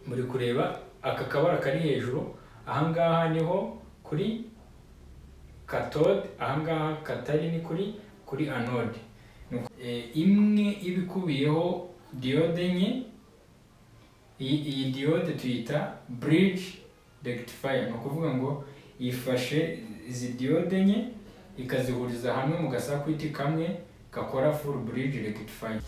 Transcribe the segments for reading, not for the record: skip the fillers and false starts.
Muri kureba aka kabara kari hejuru ahangaha, niho kuri cathode, ahangaha katari ni kuri anode. Imwe iba ikubiyeho diode enye. Iyi diode tuyita bridge rectifier. Ni ukuvuga ngo ifashe izi diode enye ikazihuriza hamwe mu gacircuit kamwe gakora full bridge rectifier.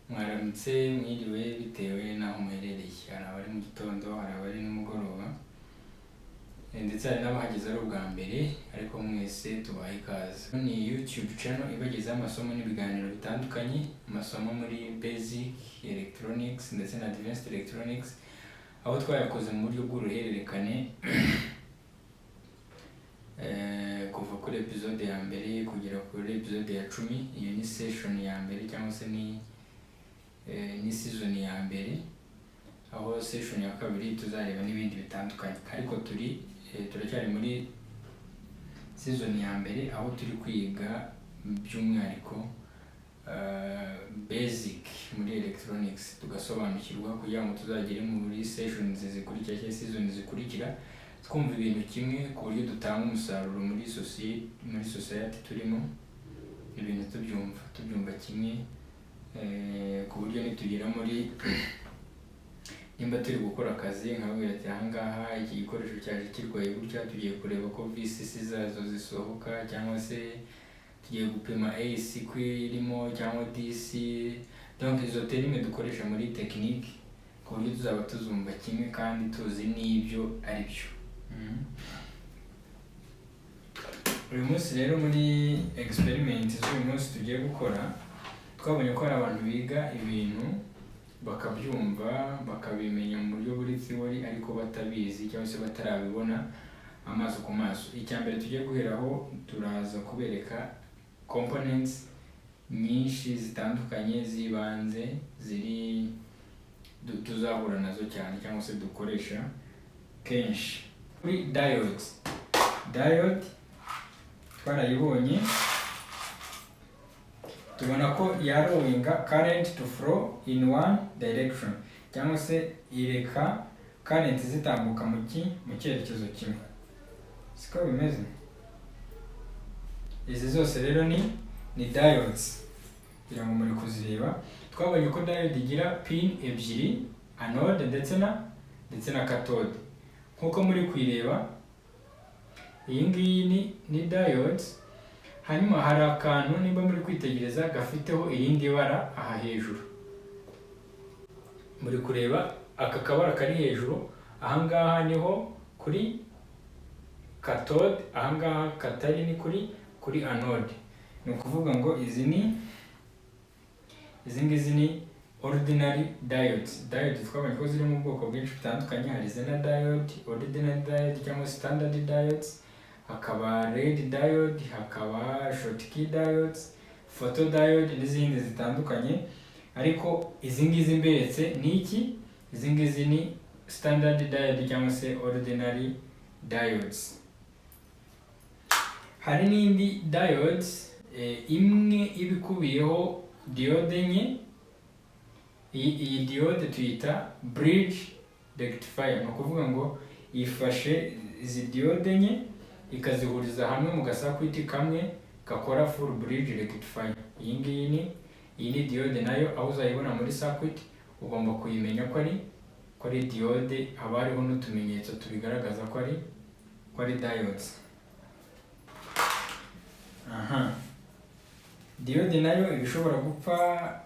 Mwaramutse, mwiriwe, bitewe n'aho muherereye. Hari abari mu gitondo, hari abari nimugoroba, ndetse hari n'abahageze ari ubwa mbere, ariko mwese tubaha ikaze. Ni YouTube channel ibagezaho amasomo n'ibiganiro bitandukanye, amasomo muri basic electronics ndetse na advanced electronics, aho twayakoze mu buryo bw'uruhererekane kuva kuri episode ya mbere kugera kuri episode ya 10. Iyo ni session ya mbere cyangwa se ni season ya mbere, aho session ya kabiri tuzareba n'ibindi bitandukanye, ariko turacyari muri season ya mbere, aho turi kwiga by'umwihariko basic muri electronics, tugasobanukirwa kugira ngo tuzagere muri sessions zikurikira cyangwa season zikurikira twumva ibintu kimwe, ku buryo dutanga umusaruro muri society turimo, ibintu tubyumva kimwe, ku buryo nitugera muri, nimba turi gukora akazi, nkababwira ati: "Ahangaha iki gikoresho cyaje kirwaye gutya, tugiye kureba ko VCC zazo zisohoka, cyangwa se tugiye gupima AC ko irimo cyangwa DC." Donc izo termes dukoresha muri technique, ku buryo tuzaba tuzumva kimwe kandi tuzi n'ibyo ari byo. Uyu munsi rero, muri experiment z'uyu munsi tugiye gukora, twabonye ko hari abantu biga ibintu bakabyumva, bakabimenya mu buryo buri theory, ariko batabizi cyangwa se batarabibona amaso ku maso. Icya mbere tugiye guheraho, turaza kubereka components nyinshi zitandukanye z'ibanze ziri tuzahura nazo cyane cyangwa se dukoresha kenshi. Kuri diodes, diode twarayibonye, tubona ko yallowinga current to flow in one direction, cyangwa se ireka current zitambuka mu cyerekezo kimwe, siko bimeze? Izi zose rero ni diodes, kugira ngo muri kuzireba. Twabonye ko diode igira pin ebyiri, anode ndetse na cathode, nk'uko muri kuyireba. Iyi ngiyi ni diodes. Hanyuma hari akantu, nimba muri kwitegereza, gafiteho irindi bara aha hejuru. Muri kureba aka kabara kari hejuru ahangaha, niho kuri cathode, ahangaha katari ni kuri anode. Ni ukuvuga ngo izi ngizi ni ordinary diodes. Diodes twabonye ko ziri mu bwoko bwinshi butandukanye: hari zener diode, ordinary diode cyangwa standard diodes, hakaba LED diode, hakaba Schottky diodes, photo diode n'izindi zitandukanye. Ariko izi ngizi mberetse ni iki? Izi ngizi ni standard diode cyangwa se ordinary diodes. Hari n'indi diodes imwe iba ikubiyeho diode enye. Iyi diode tuyita bridge rectifier. Ni ukuvuga ngo ifashe izi diode enye ikazihuriza hamwe mu gacircuit kamwe gakora full bridge rectifier. Iyi ngiyi ni diode nayo, aho uzayibona muri circuit ugomba kuyimenya ko ari diode. Haba hariho n'utumenyetso tubigaragaza ko ari diodes. Aha diode nayo iba ishobora gupfa,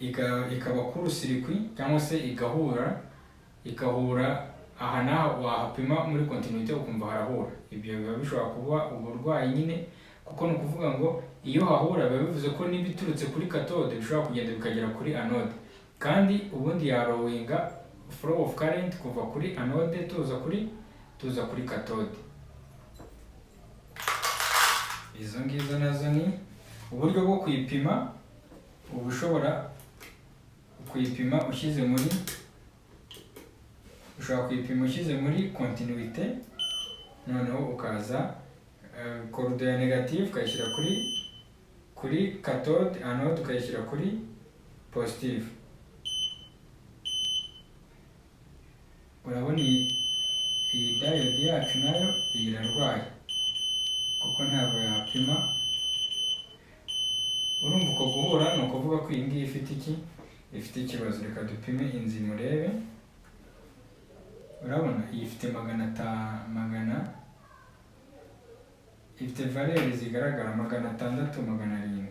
ikaba court-circuit cyangwa se igahura aha n'aha, wahapima muri continuité ukumva harahura. Ibyo biba bishobora kuba uburwayi nyine, kuko ni ukuvuga ngo iyo hahura biba bivuze ko n'ibiturutse kuri cathode bishobora kugenda bikagera kuri anode, kandi ubundi yallowinga flow of current kuva kuri anode tuza kuri cathode. Izo ngizo nazo ni uburyo bwo kuyipima. Uba ushobora kuyipima ushyize muri, ushobora kuyipima ushyize muri continuité, noneho ukaza corde ya negative ukayishyira kuri Kuri cathode, anode ukayishyira kuri positive. Urabona iyi diode yacu nayo irarwaye kuko ntabwo yapima. Urumva uko guhura ni ukuvuga ko iyi ngiyi ifite iki? Ifite ikibazo. Reka dupime inzima urebe. Urabona iyi ifite magana, ifite valeur zigaragara 600, 700.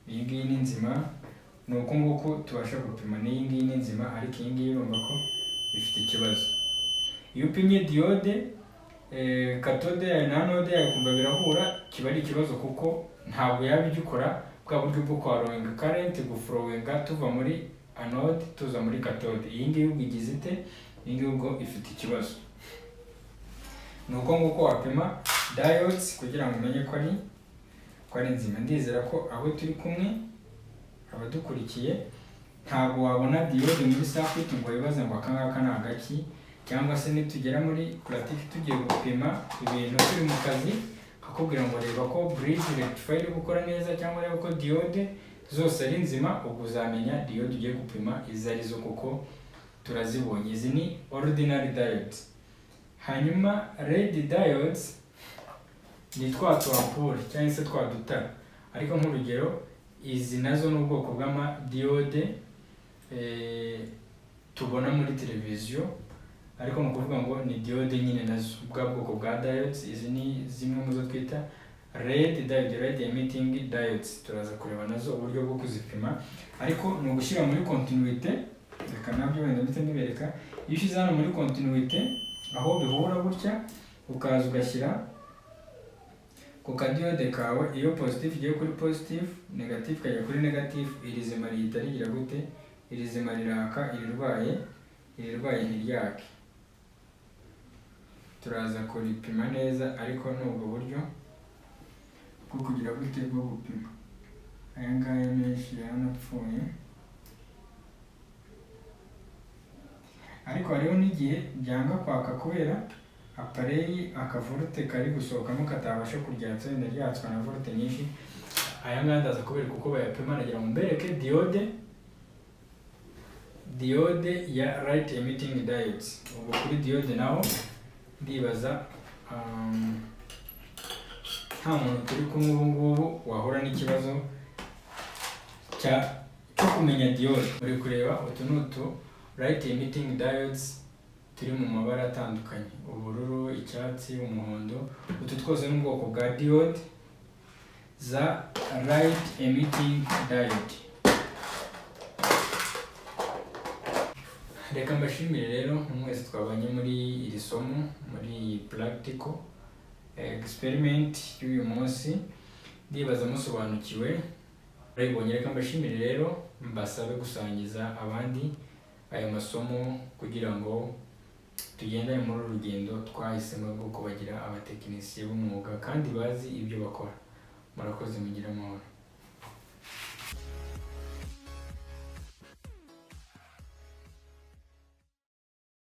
Iyi ngiyi ni nzima. Ni uku nguku tubasha gupima. N'iyi ngiyi ni nzima, ariko iyi ngiyi urumva ko ifite ikibazo. Iyo upimye diode, cathode yayo na anode yayo ukumva birahura, kiba ari ikibazo kuko ntabwo yaba igikora bwa buryo bwo kwallowinga current guflowinga tuva muri anode tuza muri cathode. Iyi ngiyi ubwo igize ite? Iyi ngiyi ubwo ifite ikibazo. Ni uko nguko wapima diodes kugira ngo umenye ko ari nzima. Ndizera ko abo turi kumwe, abadukurikiye, ntabwo wabona diode muri circuit ngo wibaze ngo aka ngaka ni agaki, cyangwa se nitugera muri pratique tugiye gupima ibintu turi mu kazi, kakubwira ngo reba ko bridge rectifier iri gukora neza cyangwa reba ko diode zose ari nzima. Ubwo uzamenya diode ugiye gupima izo arizo kuko turazibonye. Izi ni ordinary diodes. Hanyuma LED diodes ni twa tu ampoule cyangwa se twa dutara, ariko nk'urugero izi nazo ni ubwoko bw'ama diode tubona muri televiziyo, ariko ni ukuvuga ngo ni diode nyine nazo, bwa bwoko bwa diodes. Izi ni zimwe mu zo twita LED diode, light emitting diodes. Turaza kureba nazo uburyo bwo kuzipima, ariko ni ugushyira muri continuité. Reka nabyo wenda ndetse mbibereka. Iyo ushyize hano muri continuité aho bihura gutya, ukaza ugashyira ku kadiode kawe, iyo positive igiye kuri positive, negative ikajya kuri negative, iri zima rihita rigira gute? Iri zima riraka, irirwaye ntiryake. Turaza kuripima neza, ariko ni ubwo buryo bwo kugira gute, bwo gupima. Aya ngaya menshi yaranapfuye, ariko hariho n'igihe byanga kwaka kubera appareil akavolte kari gusohokamo katabasha kuryatsa, wenda ryatswa na volt nyinshi. Aya ngaya ndaza kubereka uko bayapima. Nagira ngo mbereke diode ya light emitting diodes. Ubwo kuri diode naho ndibaza nta muntu turi kumwe ubu ngubu wahura n'ikibazo cyo kumenya diode. Muri kureba utu ni utu light emitting diodes turi mu mabara atandukanye: ubururu, icyatsi, umuhondo. Utu twose ni ubwoko bwa diode za light emitting diode. Reka mbashimire rero mwese twabanye muri iri somo, muri iyi practical experiment y'uyu munsi. Ndibaza musobanukiwe, murabibonye. Reka mbashimire rero, mbasabe gusangiza abandi aya masomo kugira ngo tugendane muri uru rugendo twahisemo rwo kubagira abatekinisiye b'umwuga kandi bazi ibyo bakora. Murakoze, mugire amahoro.